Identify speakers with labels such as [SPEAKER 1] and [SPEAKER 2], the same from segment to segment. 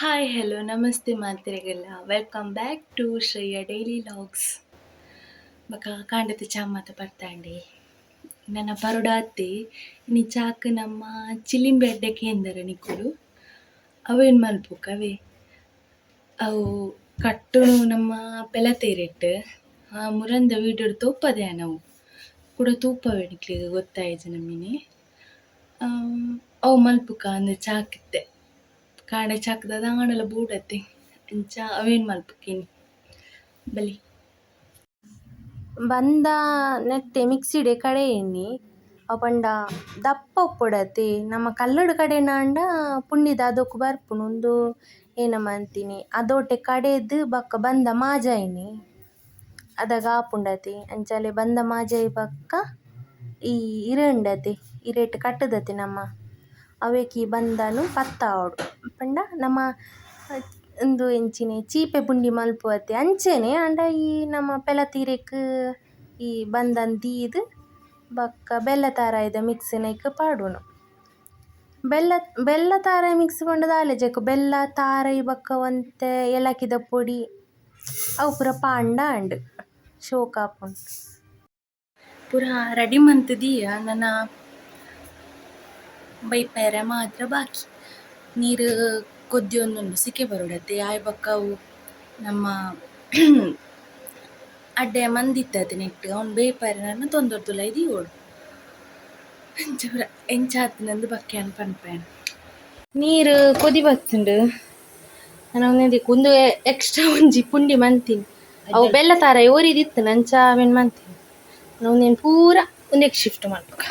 [SPEAKER 1] Hi, hello, ನಮಸ್ತೆ ಮಾತೆರೆಗೆಲ್ಲ. Welcome back to Shreya daily vlogs. ಬೊಕ ಕಾಂಡೆದ ಚಾ ಮಾತ ಪರ್ತಾಂಡೆ. ನನ್ನ ಪರೋಡಾತೆ ಇನಿ ಚಾಕ್ ನಮ್ಮ ಚಿಲಿಂಬೆ ಅಡ್ಡೆ ಕೇಂದರ ನಿಕುಲು ಅವೇನ್ ಮಲ್ಪುಕ ಅವೇ ಅವು ಕಟ್ಟುನು ನಮ್ಮ ಪೆಲತೇರಿಟ್ ಮುರಂದ ವೀಡಿಯೋಡ್ ತೋಪದೆ ನಾವು ಕುಡ ತೂಪವೆ ನಿಕ್ಲೆಗ್ ಗೊತ್ತಾಯಿಜಿ ನಮ್ಮಿನಿ. ಅವು ಮಲ್ಪುಕ ಅಂದ್ ಚಾಕಿತ್ತೆ ಕಾಂಡೆ ಚಾಕ್ದ ದಾಂಡಲ ಬೋಡತ್ತೆ ಅಂಚ ಅವೇನ್ ಮಲ್ಪುಕಿನಿ ಬಲಿ.
[SPEAKER 2] ಬಂದ ನೆಟ್ಟೆ ಮಿಕ್ಸಿಡೆ ಕಡೆಯಿನಿ ಅವು ಪಂಡ ದಪ್ಪ ಉಪ್ಪೊಡತೆ ನಮ್ಮ ಕಲ್ಲುಡ್ ಕಡೆನಾಂಡ ಪುಂಡಿದ ಅದೊಕು ಬರ್ಪುಂಡು ಉಂದು ಏನ ಮಂತಿನಿ ಅದೋಟೆ ಕಡೆದ್ ಬೊಕ್ಕ ಬಂದ ಮಾಜಾಯಿನಿ ಅದಗ ಆಪುಂಡತೆ. ಅಂಚಲೆ ಬಂದ ಮಾಜಾಯಿ ಬೊಕ್ಕ ಈ ಇರೆ ಉಂಡತೆ ಇರೆಟ್ ಕಟ್ಟುದತೆ ನಮ್ಮ ಅವೇಕ್ ಈ ಬಂದನು ಪತ್ತಾವೊಡು ಪಂಡ ನಮ ಉಂದು ಎಂಚಿನೆ ಚೀಪೆ ಪುಂಡಿ ಮಲ್ಪುವತೆ ಅಂಚನೆ ಆಂಡ ಈ ನಮ್ಮ ಪೆಲತೀರೆಕ್ ಈ ಬಂದನ್ ದೀದ್ ಬೊಕ್ಕ ಬೆಲ್ಲ ತಾರಾಯಿದ ಮಿಕ್ಸ್ ನ್ ಐಕ್ ಪಾಡುನು. ಬೆಲ್ಲ ಬೆಲ್ಲ ತಾರಾಯಿ ಮಿಕ್ಸ್ ಪಂಡ ದಾಲ ಬೆಲ್ಲ ತಾರಾಯಿ ಬೊಕ್ಕ ಒಂತೆ ಏಲಕ್ಕಿದ ಪೊಡಿ ಅವು ಪೂರ ಪಾಂಡ ಆಂಡ್ ಶೋಕು ಆಪುಂಡು.
[SPEAKER 1] ಪೂರ ರೆಡಿ ಮಂತ್ ದೀಯ, ನನ ಬೈಪೆರೆ ಮಾತ್ರ ಬಾಕಿ. ನೀರು ಕೊದ್ಯೊಂದುಂಡು, ಸಿಕೆ ಬರೊಡತ್ತೆ ಆಯ್ ಬೊಕ್ಕ ಅವು ನಮ್ಮ ಅಡ್ಡೆ ಮಂದಿತ್ತತೆ ನೆಟ್ಟ್ ಅವ್ನು ಬೇಯ್ಪೆರೆ ನನ ತೊಂದೊರ್ದುಲಾಯಿ ದೀವೊಡು. ಅಂಚ ಪೂರ ಎಂಚ ಆತ್ಂಡ್ ಬೊಕ್ಕ ಯಾನ್ ಪನ್ಪೆ.
[SPEAKER 2] ನೀರು ಕೊದಿ ಬತ್ತುಂಡು ನನ ಉಂದೆಂದಿಕ್ ಉಂದು ಎಕ್ಸ್ಟ್ರಾ ಒಂಜಿ ಪುಂಡಿ ಮಂತಿನಿ ಅವು ಬೆಲ್ಲ ತಾರಾಯಿ ಒರಿದಿತ್ತುಂಡು ಅಂಚ ಅವೆನ್ ಮಂತಿನಿ. ಉಂದೆನ್ ಪೂರ ಉಂದೆಕ್ ಶಿಫ್ಟ್ ಮನ್ಪುಗ.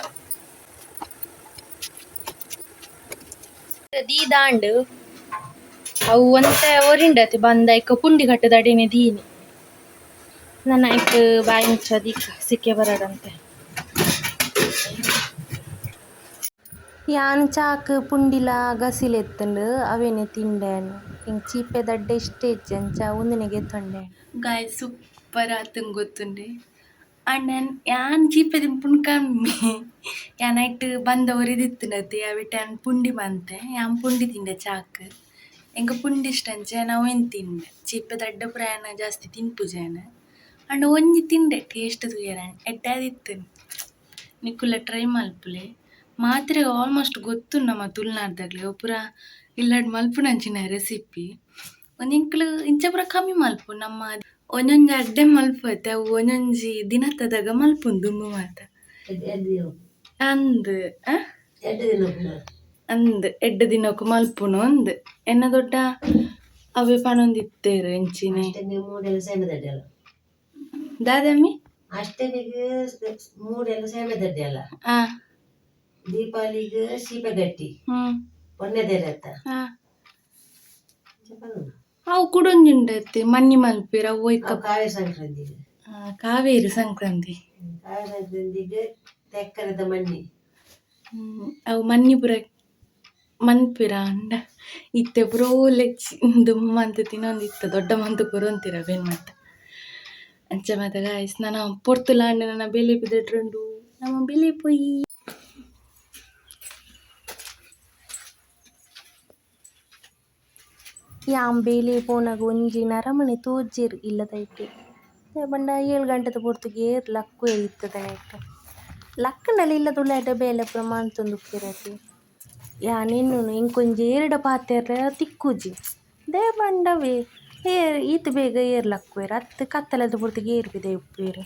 [SPEAKER 2] ದೀದಾಂಡ್ ಅವು ಒಂತೆ ಒರಿಂಡತೆ ಬಂದ ಐಕ್ ಪುಂಡಿ ಕಟ್ಟುದು ಅಡೆನೆ ದೀನಿ. ನನ ಐಕ್ ಬಾಯಿ ಮುಚ್ಚದೀಕ ಸಿಕ್ಕೆ ಬರಡಂತೆ. ಯಾನ್ ಚಾಕ್ ಪುಂಡಿಲ ಗಸಿಲೆತ್ತುಂಡು ಅವೇನೆ ತಿಂಡೇನ್ ಎಂಕ್ ಚೀಪೆ ದಡ್ಡೆ ಇಷ್ಟ ಇಜ್ಜಿ ಅಂಚ ಉಂದೆನೆ ಗೆತೊಂಡೆ.
[SPEAKER 1] Guys, super ಆತುಂಡ್ ಗೊತ್ತುಂಡೆ. ಆಂಡ ಯಾನ್ ಚೀಪೆ ತಿನ್ಪುನ ಕಮ್ಮಿ. ಯಾನ್ ಐಟ್ ಬಂದ ಒರಿದಿತ್ತುಂಡತೆ ಅವೆಟ್ ಯಾನ್ ಪುಂಡಿ ಮಂತೆ. ಯಾನ್ ಪುಂಡಿ ತಿಂಡೆ ಚಾಕ್. ಎಂಕ್ ಪುಂಡಿ ಇಷ್ಟ ಅಂಚ ಯಾನ್ ಅವೆನ್ ತಿಂಡೆ. ಚೀಪೆ ದಡ್ಡೆ ಪೂರ ಯಾನ್ ಜಾಸ್ತಿ ತಿನ್ಪುಜಿ ಯಾನ್. ಆಂಡ ಒಂಜಿ ತಿಂಡೆ ಟೇಸ್ಟ್ ತೂಯೆರೆ ಎಡ್ಡೆ ಆದಿತ್ತುಂಡು. ನಿಕುಲ ಟ್ರೈ ಮಲ್ಪುಲೆ. ಮಾತ್ರೆ ಆಲ್ಮೋಸ್ಟ್ ಗೊತ್ತುಂಡು ನಮ್ಮ ತುಳುನಾಡ್ದಕ್ಲೆಗ್ ಪೂರ ಇಲ್ಲಡ್ ಮಲ್ಪುನಂಚಿನ ರೆಸಿಪಿ. ಒಂಜಿ ಎಂಕುಲು ಇಂಚ ಪೂರ ಕಮ್ಮಿ ಮಲ್ಪು. ನಮ್ಮ ಒಂಜೊಂಜಿ ಅಡ್ಡೆ ಮಲ್ಪುವತ್ತೆ ಅವು ಒಂಜೊಂಜಿ ದಿನತ್ತದಾಗ ಮಲ್ಪುನು ದುಂಬು ಮಾತ. ಅಂದ್ ಅಂದ್ ಎಡ್ಡೆ ದಿನಕ್ಕು ಮಲ್ಪುನು ಅಂದ್ ಎನ್ನ ದೊಡ್ಡ ಅವೇ ಪನೊಂದಿತ್ತೇರು ಎಂಚಿನೆ ದಾದಮ್ಮಿ.
[SPEAKER 3] ಅಷ್ಟಮಿಗೆ ಮೂಡೆಲ್ಲ ಸೇಮೆ ಅಲ್ಲ, ದೀಪಾವಳಿಗೆ ಸೀಪೆ ಗಟ್ಟಿ, ಪೊನ್ನೆದೇರತ್ತ.
[SPEAKER 1] ಅವು ಕುಡೊಂಜಿ ಉಂಡತ್ತೆ ಮನ್ನಿ ಮಲ್ಪೆರ್ ಅವು ಒಯ್ಕ.
[SPEAKER 3] ಕಾವೇರಿ ಸಂಕ್ರಾಂತಿಗೆ.
[SPEAKER 1] ಕಾವೇರಿ ಸಂಕ್ರಾಂತಿ.
[SPEAKER 3] ಕಾವೇರಿ ಸಂಕ್ರಾಂತಿಗೆ ತೆಕ್ಕರದ ಮಣ್ಣಿ.
[SPEAKER 1] ಅವು ಮನ್ನಿ ಪೂರ ಮನ್ಪೆರ ಅಂಡ ಇತ್ತೆ ಪೂರ ಓಲೆಚ್ಚಿ ದುಂಬು ಮಂತ್ ತಿನೊಂದಿತ್ತ ದೊಡ್ಡ ಮಂತ್ ಕೊರೊಂತಿರ ಅವೇನ್ ಮಾತ. ಅಂಚ ಮಾತ ಗಾಯ್ಸ್, ನನ ಪೊರ್ತುಲಾಂಡ ನನ ಬೇಲೆ ಪಿದಡ್ರುಂಡು. ನಮ ಬೇಲೆ ಪೋಯಿ.
[SPEAKER 2] ಯಾನ್ ಬೇಲೆ ಪೋನಗ ಒಂಜಿ ನರಮನಿ ತೋಜೆರ್ ಇಲ್ಲದೈಟ್. ಪಂಡ 7 ಗಂಟೆದ ಪೊರ್ತುಗು ಏರ್ ಲಕ್ಕುವೆರ್ ಇತ್ತದ ನೆಟ್. ಲಕ್ಕುಂಡಲ ಇಲ್ಲದುಲಾಯಿಡ್ ಬೇಲೆ ಪೂರ ಮಂತೊಂದುಪ್ಪುವೆರತೆ. ಯಾನ್ ಎನ್ನುನು ಎಂಕೊಂಜಿ ಏರ್ಡ ಪಾತೆರ್ರೆ ತಿಕ್ಕುಜಿ. ದಾಯೆ ಪಂಡವೇ ಏರ್ ಈತ್ ಬೇಗ ಏರ್ ಲಕ್ಕುವೆರ್ ಅತ್ತ್ ಕತ್ತಲೆದ ಪೊರ್ತುಗು ಏರ್ ಪಿದಯಿ ಉಪ್ಪುವೆರ್.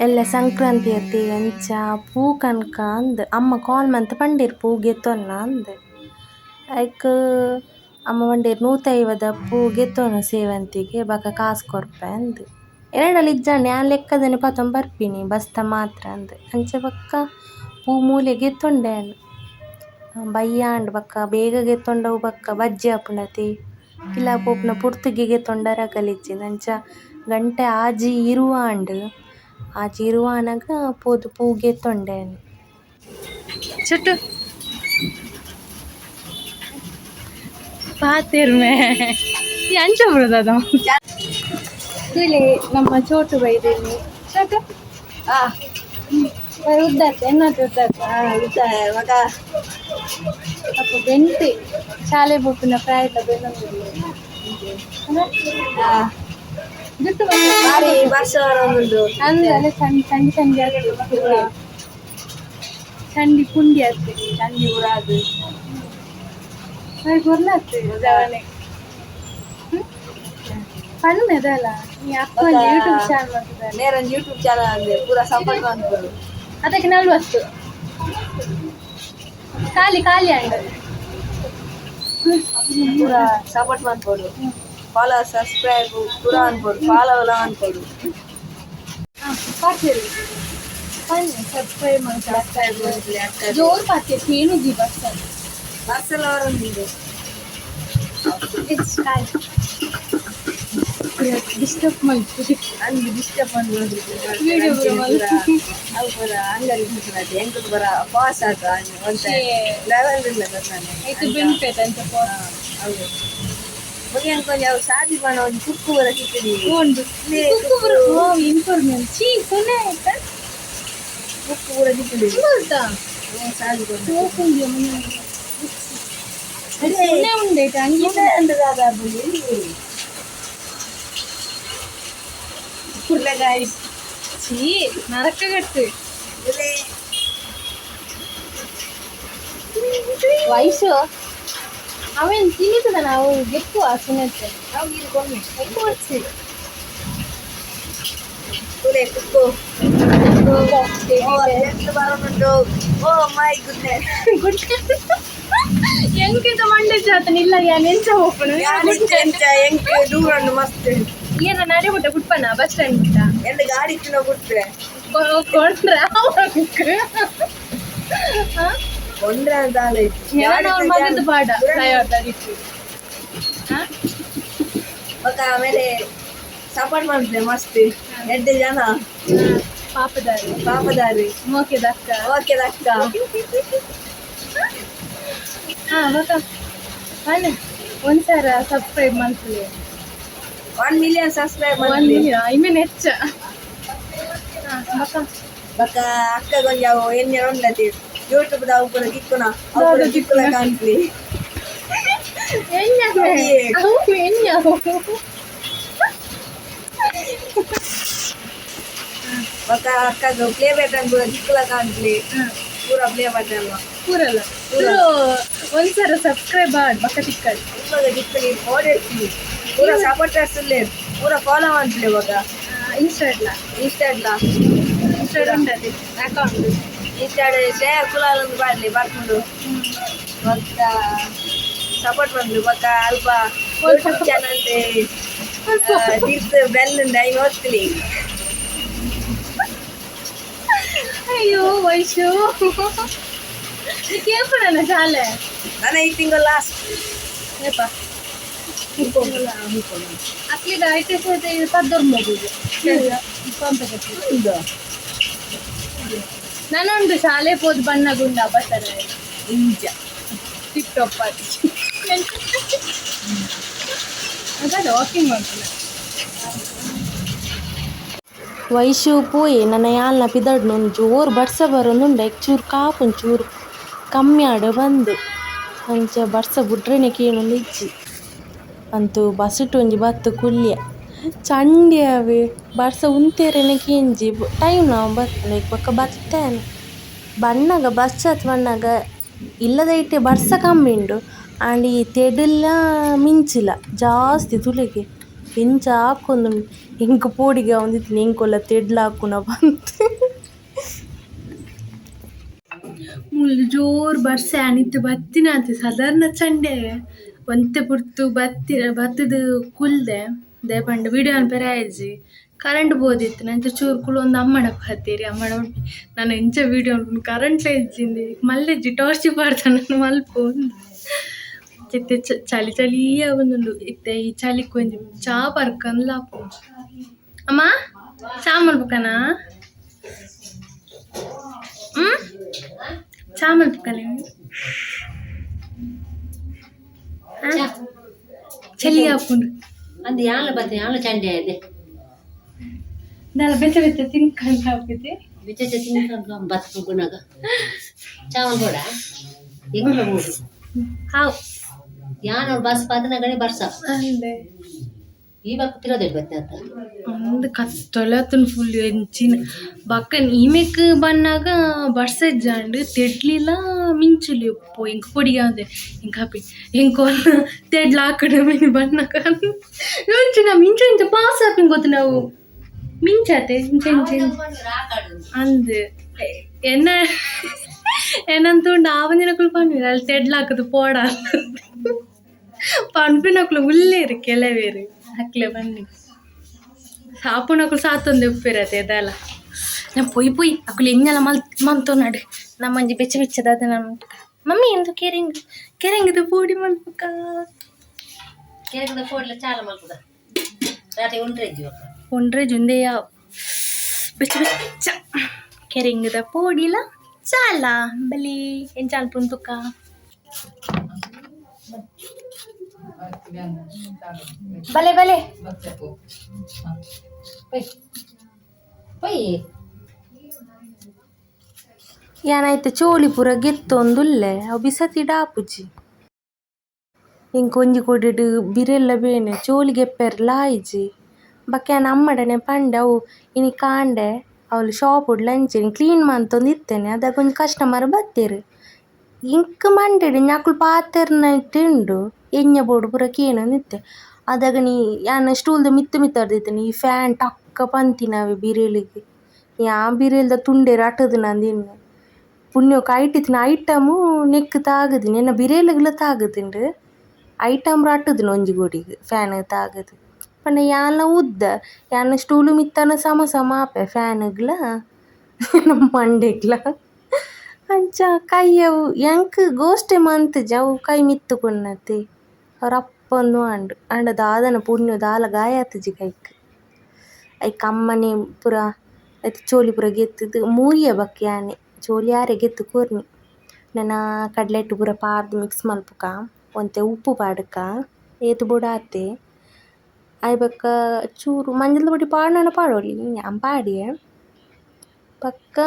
[SPEAKER 2] ಎಲ್ಲೆ ಸಂಕ್ರಾಂತಿ ಅತ್ತೆ ಅಂಚ ಪೂ ಕನಕ ಅಂದ್ ಅಮ್ಮ ಕಾಲ್ ಮಂತ್ ಪಂಡೆರ್ ಪೂ ಗೆತೊನ್ನ ಅಂದ್. ಐಕ್ ಅಮ್ಮ ಪಂಡೆರ್ 150 ಪೂ ಗೆತೊನು ಸೇವಂತಿಗೆ ಬೊಕ ಕಾಸ್ ಕೊರ್ಪೆ ಅಂದ್. ಎನಡಲ ಇಜ್ಜಾಂಡ್ ಯಾನ್ ಲೆಕ್ಕದನೆ ಪತೊಂದು ಬರ್ಪಿನಿ ಬಸ್ತ ಮಾತ್ರ ಅಂದ್. ಅಂಚ ಬೊಕ್ಕ ಪೂ ಮೂಲೆ ಗೆತೊಂಡೆ ಯಾನ್. ಬಯ್ಯಾಂಡ್ ಬೊಕ್ಕ ಬೇಗ ಗೆತೊಂಡವು ಬೊಕ್ಕ ಬಜ್ಜಿ ಆಪುಂಡತೆ. ಇಲ್ಲ ಪೋಪುನ ಪೊರ್ತುಗೆ ಗೆತೊಂಡರ ಗಲೀಜಿಂದ್ ಅಂಚ ಗಂಟೆ 6:20 ಆಂಡ್. 6:20 ಆನಗ ಪೋದು ಪೂ ಗೆತೊಂಡೆ ಯಾನ್.
[SPEAKER 1] ಚುಟ್ಟು ಪಾತೆರ್ಮೆ ಈ ಅಂಚ ಬರೋದದ ತೂಲೆ ನಮ್ಮ ಚೋಟು ಬೈದೇನಿ. ಚೋಟು. ಉದ್ದಾತ ಎನ್ನಾತ ಉದ್ದಾತ
[SPEAKER 3] ಮಗ
[SPEAKER 1] ಅಪ್ಪ ಬೆಂಟಿ ಶಾಲೆ ಬೊಪ್ಪುನ ಪ್ರಾಯದ ಬೆನ್ನೊಂದು ಜುಟ್ಟು
[SPEAKER 3] ಬಾರಿ ವರ್ಷ ಉಂಟು
[SPEAKER 1] ಅಂದ್ರೆ ಚಂಡಿ ಚಂಡಿ ಚಂಡಿ ಆಗ್ತದೆ ಚಂಡಿ ಪುಂಡಿ ಆಗ್ತದೆ
[SPEAKER 3] ಚಂಡಿ ಊರಾದು
[SPEAKER 1] ಬಾರಿ ಗೊರ್ಲಾಗ್ತದೆ ಜವನೆ ಪಣ್ಣದಲ್ಲ ಈ ಅಕ್ಕ ಒಂದು ಯೂಟ್ಯೂಬ್ ಚಾನಲ್ ಮಾಡ್ತಿದ್ದಾರೆ
[SPEAKER 3] ನೇರ ಯೂಟ್ಯೂಬ್ ಚಾನಲ್ ಅಂದ್ರೆ ಪೂರಾ ಸಪೋರ್ಟ್ ಮಾಡ್ಬೋದು
[SPEAKER 1] ಅದಕ್ಕೆ 40 ಖಾಲಿ ಖಾಲಿ ಅಂಡ
[SPEAKER 3] ಪೂರಾ ಸಪೋರ್ಟ್ ಮಾಡ್ಬೋದು ಫಾಲೋ ಸಬ್ಸ್ಕ್ರೈಬ್ ಪೂರಾ ಅನ್ಬೋದು ಫಾಲೋ ಎಲ್ಲ ಅನ್ಬೋದು
[SPEAKER 1] ಪಾತ್ರಿ ಬನ್ನಿ ಸಬ್ಸ್ಕ್ರೈಬ್ ಮಾಡಿ
[SPEAKER 3] ಸಬ್ಸ್ಕ್ರೈಬ್
[SPEAKER 1] ಜೋರು ಪಾತ್ರಿ ಏನು ಜಿ ಬಸ್
[SPEAKER 3] ಪಾರ್ಸೆಲ್ ಅವರೊಂದಿದೆ
[SPEAKER 1] ಡಿಸ್ಟರ್ಬ್ ಮಾಡ್ತೀರಿ
[SPEAKER 3] ಅಂದು ಡಿಸ್ಟರ್ಬ್ ಮಾಡ್ಬೋದು
[SPEAKER 1] Video ಪೂರ ಮಲ್ಪು.
[SPEAKER 3] ಅವು ಪೂರ ಅಂಗಡಿ ಮುಚ್ಚುನತೆ ಎಂಕುಲು ಪೂರ ಪಾಸ್ ಆತ ಒಂತೆ ಲೆವೆಲ್ ಇಲ್ಲ ನಾನು
[SPEAKER 1] ಆಯ್ತು ಬೆಂಪೆತ ಅಂತ
[SPEAKER 3] ಹೌದು ಮುಗಿಯನ್ ಕೊಂಚ ಅವು ಸಾದಿ ಬಣ್ಣ ಒಂದು ಕುಕ್ಕು ಬರ ಸಿಕ್ಕಿಡಿ
[SPEAKER 1] ಉಂಡು ಇನ್ಫಾರ್ಮೇಶನ್ ಚೀ ಸೊನ್ನೆ ಆಯ್ತಾ
[SPEAKER 3] ಕುಕ್ಕು ಪೂರ ಸಿಕ್ಕಿಡಿ
[SPEAKER 1] ಗೊತ್ತಾ
[SPEAKER 3] ಸಾದಿ ಬಣ್ಣ
[SPEAKER 1] ಸೊನ್ನೆ ಉಂಡೈತೆ ಹಂಗೆ
[SPEAKER 3] ಅಂದ್ರೆ ಕುರ್ಲೆ ಗಾಯ್ಸ್
[SPEAKER 1] ಚೀ ನರಕ ಕಟ್ಟು ವಯಸ್ಸು ಅವೇನು ತಿನ್ನಿತದ ನಾವು ಗೆಪ್ಪು ಆ ಸುನತ್ತೆ
[SPEAKER 3] ಅವು ಇದು ಕೊಮ್ಮೆ
[SPEAKER 1] ಕೊಡ್ಸಿ
[SPEAKER 3] ಕುಲೆ ಕುಕ್ಕು ಬರೋನುಂಟು ಓ my goodness
[SPEAKER 1] ಎಂಕಿತ ಮಂಡೆ ಜಾತನ ಇಲ್ಲ ಯಾನ್ ಎಂಚ ಹೋಗ್ಪಣ
[SPEAKER 3] ಎಂಕ್ ದೂರ ಉಂಡು ಮಸ್ತ್
[SPEAKER 1] ಏನ ನಡೆ ಬಿಟ್ಟ ಗುಟ್ಪನ ಬಸ್ ಸ್ಟ್ಯಾಂಡ್ ಬಿಟ್ಟ
[SPEAKER 3] ಎಂತ ಗಾಡಿ ತಿನ್ನೋ ಬಿಟ್ರೆ
[SPEAKER 1] ಕೊಂಡ್ರ
[SPEAKER 3] ಕೊಂಡ್ರೆ ಅಂತ ಅಲ್ಲ
[SPEAKER 1] ಅವ್ರ ಮಗದ ಪಾಡ ದಯವಿಟ್ಟು
[SPEAKER 3] ಬೊಕ್ಕ ಆಮೇಲೆ ಸಪೋರ್ಟ್ ಮಾಡ್ತಾರೆ ಮಸ್ತ್ ಎಡ್ಡೆ ಜನ
[SPEAKER 1] ಪಾಪದಾರಿ
[SPEAKER 3] ಪಾಪದಾರಿ
[SPEAKER 1] ಮೋಕೆದ ಅಕ್ಕ
[SPEAKER 3] ಓಕೆ ಅಕ್ಕ
[SPEAKER 1] ಹಾ ಬಕ್ಕ ಬನ್ನಿ ಒಂದ್ಸರ ಸಬ್ಸ್ಕ್ರೈಬ್ ಮಾಡ್ಕೊಳ್ಳಿ
[SPEAKER 3] 1 ಮಿಲಿಯನ್ ಸಬ್ಸ್ಕ್ರೈಬ್
[SPEAKER 1] ಒನ್
[SPEAKER 3] ಮಾಡಿ
[SPEAKER 1] ಐ ಮೀನ್ ಹೆಚ್ಚ ಹಾ ಬಕ್ಕ
[SPEAKER 3] ಬೊಕ್ಕ ಅಕ್ಕಗೊಂಜಿ ಅವು ಎಣ್ಣೆ ಉಂಡತಿ ಯೂಟ್ಯೂಬ್ ದ ಅವು ಪೂರ ತಿಕ್ಕುನ ಅವು ಪೂರ ತಿಕ್ಕುನ ಕಾಣ್ಲಿ
[SPEAKER 1] ಎಣ್ಣೆ ಅವು ಎಣ್ಣೆ
[SPEAKER 3] ಬೊಕ್ಕ ಅಕ್ಕಗ್ ಪ್ಲೇ ಬಟನ್ ಪೂರ ತಿಕ್ಕುಲ ಕಾಣ್ಲಿ ಪೂರ ಪ್ಲೇ ಬಟನ್
[SPEAKER 1] ಪೂರಲ್ಲ ಪೂರ ಒಂದ್ಸರ ಸಬ್ಸ್ಕ್ರೈಬ್ ಆಡ್ ಬಕ್ಕ ತಿಕ್ಕಲ್
[SPEAKER 3] ಇವಾಗ ತಿಕ್ಕಲಿ ಓಡಿರ್ತೀನಿ ಪೂರ ಸಪೋರ್ಟರ್ಸ್ ಉಲ್ಲೇರ್ ಪೂರ ಫಾಲೋ ಮಾಡ್ಲಿ ಇವಾಗ
[SPEAKER 1] ಇನ್ಸ್ಟಾಡ್ಲ
[SPEAKER 3] ಇನ್ಸ್ಟಾಡ್ಲ
[SPEAKER 1] ಇನ್ಸ್ಟಾಡ್ ಉಂಟದೆ ಅಕೌಂಟ್
[SPEAKER 3] ಇನ್ಸ್ಟಾಡ್ ಶ್ರೇಯ ಕುಲಾಲ್ ಒಂದು ಬಾಡ್ಲಿ ಬರ್ಕೊಂಡು ಬೊಕ್ಕ ಸಪೋರ್ಟ್ ಬಂದ್ರು ಬೊಕ್ಕ ಅಲ್ಪ ಯೂಟ್ಯೂಬ್ ಚಾನಲ್ ತೀರ್ಥ ಬೆಲ್ ಉಂಡು ಐನ್ ಓದ್ತೀನಿ
[SPEAKER 1] ಅಯ್ಯೋ ವೈಶು ನೀ ಕೇಳ್ಕೊಳಣ ಶಾಲೆ
[SPEAKER 3] ನಾನು ಈ ತಿಂಗಳು ಲಾಸ್ಟ್
[SPEAKER 1] ಏಪ ಅಕ್ಲಿದ ಐತೆ ಪದ್ದೊರ್ ಮಗುದು ನಾನೊಂದು ಶಾಲೆ ಪೋದು ಬಣ್ಣ ಗುಂಡ ಬತ್ತಾರೆ
[SPEAKER 3] ಇಂಚ
[SPEAKER 1] ಟಿಪ್ ಟಾಪ್ ಆಗಿ ಅದೇ ವಾಕಿಂಗ್ ಮಾಡ್ತೀನಿ
[SPEAKER 2] ವೈಶು ಪೋಯೆ ನನ್ನ ಯಾಲ್ನ ಪಿದಡ್ನ ಒಂದು ಜೋರು ಬರ್ಸ ಬರೋದುಂಡು ಚೂರು ಕಾಪುಂಡು ಚೂರು ಕಮ್ಮಿ ಆಡ ಬಂದು ಅಂಚ ಬರ್ಸ ಬುಡ್ರೆನೆ ಕೇಳೊಂದು ಇಜ್ಜಿ ಅಂತೂ ಬಸ್ಸುಟು ಒಂಜಿ ಬತ್ತು ಕುಲ್ಯ ಚಂಡಿ ಅವೆ ಬರ್ಸ ಉಂತೇರೆನೆ ಕೇಂಜಿ ಟೈಮ್ ನಾವು ಬರ್ತದೆ ಬೊಕ್ಕ ಬತ್ತೇನೆ ಬಣ್ಣಗ ಬಸ್ ಹತ್ ಬಣ್ಣಗ ಇಲ್ಲದೈಟೆ ಬರ್ಸ ಕಮ್ಮಿ ಉಂಡು ಆಂಡ ಈ ತೆಡಿಲ್ಲ ಮಿಂಚಿಲ್ಲ ಜಾಸ್ತಿ ತುಲಿಗೆ ಎಂಚ ಹಾಕೊಂದುಂಡು ಎಂಕ್ ಪೋಡಿಗೆ ಆವೊಂದಿತ್ತಿನಿ ಎಂಕೊಲ್ಲ ತೆಡ್ಲು ಹಾಕುನ ಪಂದ್
[SPEAKER 1] ಮೂಲು ಜೋರು ಬರ್ಸೆ ಆನಿತ್ತು ಬತ್ತಿನಾತೆ ಸಾಧಾರಣ ಚಂಡೆ ಒಂತೆ ಪುರ್ತು ಬತ್ತಿ ಬತ್ತದ ಕುಲ್ದೆ ದೇ ಪಂಡ ವಿಡಿಯೋ ಅನ್ಪೆರೆ ಆಯ್ಜಿ ಕರೆಂಟ್ ಬೋದಿತ್ತು ನಂಚ ಚೂರು ಕುಲು ಒಂದು ಅಮ್ಮಡ ಪಾತೀರಿ ಅಮ್ಮಡ ನಾನು ಎಂಚ ವಿಡಿಯೋ ಅನ್ಕೊಂಡು ಕರೆಂಟ್ಲೇ ಇಜ್ಜಿಂది ಮಲ್ಲೆಜ್ಜಿ ಟಾರ್ಚ್ ಪಾಡ್ತಾನೆ ನಾನು ಮಲ್ಪ ಒಂದು ಇತ್ತೆ ಚಳಿ ಚಳಿಯ ಒಂದುಂಡು ಇತ್ತೆ ಈ ಚಳಿಕ್ ಒಂಜಿ ಚಾ ಪರ್ಕಂದ್ಲ ಅಮ್ಮ ಚಾ ಮಲ್ಪಕನಾ ಹ್ಮ್ ಚಾ ಮಲ್ಪಕನೆ ಚಳಿ ಆಪುಂಡು
[SPEAKER 3] ಅಂದು ಯಾನ್ಲ ಬತ್ತೆ ಯಾನ್ಲ ಚಂಡೆ ಆಯ್ದೆ
[SPEAKER 1] ದಾಲ ಬೆಚ್ಚ ಬೆಚ್ಚ ತಿನ್ಕೊಂಡು ಹಾಕಿದೆ
[SPEAKER 4] ಚಾವಲ್ ಬೋಡ ಎಂಗುಲ ಬೋಡು.
[SPEAKER 2] ಹಾವ್.
[SPEAKER 4] ಯಾನ್ ಬಸ್ ಪದನಗಡೆ ಬರ್ಸ.
[SPEAKER 1] ಅಂದೆ.
[SPEAKER 4] ಈ ಬಕ್ಕ ಪಿರದೆಡ್ ಬತ್ತೆ ಅಂತ.
[SPEAKER 1] ಅಂದ್ ಕತ್ತೊಲತುನ್ ಫುಲ್ ಎಂಚಿನ ಬಕ್ಕ ಈಮೆಕ್ ಬನ್ನಾಗ ಬರ್ಸೆಜ್ಜಾಂಡ್ ತೆಡ್ಲಿಲ ಮಿಂಚುಲಿ ಉಪ್ಪು ಎಂಕ್ ಪೊಡಿಗೆ ಅಂದೆ ಎಂಕ್ ಹಾಪಿ ಎಂಕ್ ತೆಡ್ಲ ಆಕಡೆ ಮಿನಿ ಬನ್ನಾಗ ಎಂಚಿನ ಮಿಂಚ ಇಂಚ ಪಾಸ್ ಆಪಿಂಗ್ ಗೊತ್ತು ನಾವು ಮಿಂಚಾತೆ ಇಂಚ ಇಂಚ ಅಂದ್ ಎನ್ನ ಏನಂತುಂಡು ಆವಂದಿನಕುಲು ಪನ್ಪಿನ ಅಲ್ಲಿ ತೆಡ್ಲಾಕದು ಪೋಡ ಪನ್ಪಿನಕುಲು ಉಲ್ಲೇರು ಕೆಲವೇರು ಅಕ್ಲೆ ಬನ್ನಿ ಸಾಪುನಕುಲು ಸಾತೊಂದು ಉಪ್ಪಿರತ್ತೆ ಇದೆಲ್ಲ ನಾ ಪೊಯ್ ಪೊಯ್ ಅಕುಲು ಎಂಜಲ ಮಲ್ ಮಂತೊನಾಡು ನಮ್ಮಂಜಿ ಬೆಚ್ಚ ಬೆಚ್ಚದಾದ ನಮ್ಮ ಮಮ್ಮಿ ಎಂದು ಕೆರೆಂಗ್ ಕೆರೆಂಗದ ಪೋಡಿ ಮಲ್ಪುಕ.
[SPEAKER 4] ಕೆರೆಗದ ಪೋಡ್ಲ ಚಾಲ ಮಲ್ಪುದ ರಾತ್ರಿ ಉಂಡ್ರೆ ಜೀವಕ್ಕ.
[SPEAKER 1] ಒಂಡ್ರೆ ಜುಂದೆಯ ಬೆಚ್ಚ ಬೆಚ್ಚ ಕೆರೆಂಗದ ಪೋಡಿಲ ಚಾಲ ಬಲಿ ಎಂಚಾಲ್ ಪುಂತುಕ. ಬಲೆ ಬಲೆ.
[SPEAKER 4] ಪೊಯ್ ಪೊಯ್.
[SPEAKER 2] ಯಾನೈತೆ ಚೋಳಿ ಪೂರ ಗೆತ್ತೊಂದುಲ್ಲೆ ಅವು ಬಿಸತಿ ಡಾಪುಜಿ. ಎಂಕ್ ಒಂಜಿ ಕೊಡಿಡ್ ಬಿರೆಲ್ಲ ಬೇನೆ ಚೋಲಿ ಗೆಪ್ಪೆರ್ಲ ಆಯ್ಜಿ. ಬೊಕ್ಕ ಯಾನ್ ಅಮ್ಮಡನೆ ಪಂಡೆ ಅವು ಇನಿ ಕಾಂಡೆ ಅವ್ಲು ಶಾಪ್ ಅಂಚೆನೆ ಕ್ಲೀನ್ ಮಂತೊಂದಿತ್ತೇನೆ ಅದಗ ಒಂಜಿ ಕಸ್ಟಮರ್ ಬತ್ತೆರ್. ಎಂಕ್ ಮಂಡೆಡ್ ಅಕುಲು ಪಾತೆರ್ನೈಟ್ ಉಂಡು ಎಂಜ ಬೋಡು ಪೂರ ಕೇನೊಂದಿತ್ತೆ. ಅದಗ ನೀ ಯಾನ್ ಸ್ಟೂಲ್ದ ಮಿತ್ತ್ ಮಿತ್ತರ್ದಿತ್ತೇನೆ ಈ ಫ್ಯಾನ್ ಟಕ್ಕ ಪಂತಿನವೆ ಬಿರೆಲಿಗ್ ಯಾನ್ ಬಿರೆಲ್ದ ತುಂಡೆ ರಟುದು ನಂದಿನ್ನೆ ಪುಣ್ಯಕ್ ಐಟಿತ್ತಿನ ಐಟಮು ನೆಕ್ಕ್ ತಾಗುದಿನಿ ಎನ್ನ ಬಿರೆಲುಗ್ಲ ತಾಗುದುಂಡು ಐಟಮ್ ರಟ್ಟುದಿನ ಒಂಜಿ ಗೋಡಿಗ್ ಫ್ಯಾನ್ ತಾಗುದು ಪಂಡ ಯಾನ್ಲ ಉದ್ದ ಯಾನ್ ಸ್ಟೂಲು ಮಿತ್ತನ ಸಮ ಸಮ ಆಪೆ ಫ್ಯಾನುಗ್ಲ ಮಂಡೆಗ್ಲ ಅಂಚ ಕೈ ಅವು ಎಂಕ್ ಗೋಷ್ಟೆ ಮಂತುಜಿ ಅವು ಕೈ ಮಿತ್ತ್ ಕೊನ್ನತೆ ರಪ್ಪೊಂದು ಆಂಡ್ ಆಂಡ ದಾದನ ಪುಣ್ಯ ದಾಲ ಗಾಯ ಆತುಜಿ ಕೈಕ್. ಐಕ್ ಅಮ್ಮನೆ ಪೂರ ಐತ ಚೋಲಿ ಪೂರ ಗೆತ್ತುದು ಮೂರಿಯ ಬೊಕ್ಕ ಯಾನೆ ಚೋಲಿ ಆರೆ ಗೆತ್ತು ಕೊರ್ನಿ. ನನ ಕಡ್ಲೆಹಿಟ್ಟು ಪೂರ ಪಾರ್ದ್ ಮಿಕ್ಸ್ ಮಲ್ಪುಕ ಒಂತೆ ಉಪ್ಪು ಪಾಡುಕ ಏತ್ ಬೋಡು ಆತೆ. ಆಯ್ ಬೊಕ್ಕ ಚೂರು ಮಂಜಲ್ ಪೊಡಿ ಪಾಡ್ನಂಡ ಪಾಡೊಲಿ ಯಾನ್ ಪಾಡಿಯೆ. ಬೊಕ್ಕ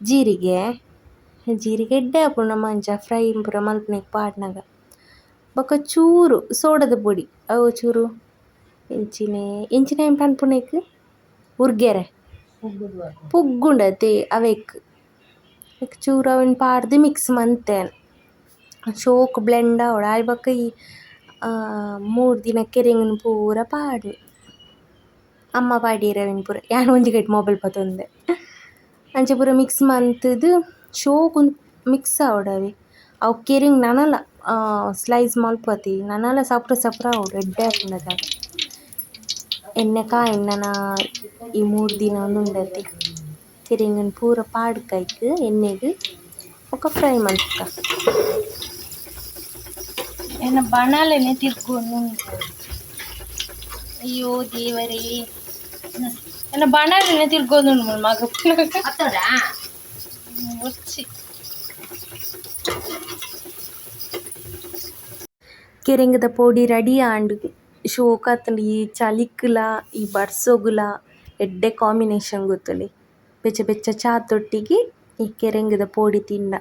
[SPEAKER 2] ಜೀರಿಗೆ ಜೀರಿಗೆ ಎಡ್ಡೆ ಆಪುಂಡು ನಮ ಅಂಚ ಫ್ರೈ ಪೂರ ಮಲ್ಪುನೆಕ್ ಪಾಡ್ನಗ. ಬೊಕ್ಕ ಚೂರು ಸೋಡದ ಪೊಡಿ ಅವು ಚೂರು ಎಂಚಿನೆ ಎಂಚಿನ ಪನ್ಪುನೆಕ್ ಉರ್ಗೆರೆ ಪುಗ್ಗುಂಡತೆ ಅವೆಕ್ ಚೂರು ಅವೆನ್ ಪಾಡ್ದ್ ಮಿಕ್ಸ್ ಮಂತೆ ಶೋಕು ಬ್ಲೆಂಡ್ ಆವೊಡು. ಆಯ್ ಬೊಕ್ಕ ಈ ಮೂರು ದಿನ ಕೆರೆಂಗನ್ ಪೂರ ಪಾಡ್ನಿ ಅಮ್ಮ ಪಾಡ್ಯೆರ್ ಅವೆನ್ ಪೂರ ಯಾನ್ ಒಂಜಿ ಕೈಟ್ ಮೊಬೈಲ್ ಪತೊಂದೆ. ಅಂಚ ಪೂರ ಮಿಕ್ಸ್ ಮಂತುದು ಶೋಕು ಮಿಕ್ಸ್ ಆವೊಡು ಅವೆ ಅವು ಕೆರೆಂಗ್ ನನಲ ಸ್ಲೈಸ್ ಮಲ್ಪತಿ ನನಲ ಸಪುರ ಸಪುರ ಆವೊಡು ಎಡ್ಡೆ ಆಪುಂಡು ಅದಾಗ. ಎಣ್ಣೆ ಕಾಯಿ ನನ ಈ ಮೂರು ದಿನ ಉಂಡತೆ ಕೆರೆಂಗನ್ ಪೂರ ಪಾಡ್ಕ ಐಕ್ ಎಣ್ಣೆಗ್ ಬೊಕ್ಕ ಫ್ರೈ ಮಲ್ಪುಕ.
[SPEAKER 1] ಎನ್ನ ಬಣಲೆನೆ ತಿರ್ಗೊಂಡು ಅಯ್ಯೋ ದೇವರೇ ಎನ್ನ ಬಣಲೆನೆ ತಿರ್ಗೊಂದುಂಡು ಮಗ
[SPEAKER 4] ಅತ್ತೋಡಾ
[SPEAKER 1] ಒಚ್ಚಿ.
[SPEAKER 2] ಕೆರೆಂಗದ ಪೊಡಿ ರೆಡಿ ಆಂಡ್ ಶೋಕಾತುಂಡು ಈ ಚಳಿಕ್ಲ ಈ ಬರ್ಸೊಗುಲ ಎಡ್ಡೆ ಕಾಂಬಿನೇಷನ್ ಗೊತ್ತುಂಡು. ಬೆಚ್ಚ ಬೆಚ್ಚ ಚಾತೊಟ್ಟಿಗೆ ಈ ಕೆರೆಂಗದ ಪೊಡಿ ತಿಂಡ.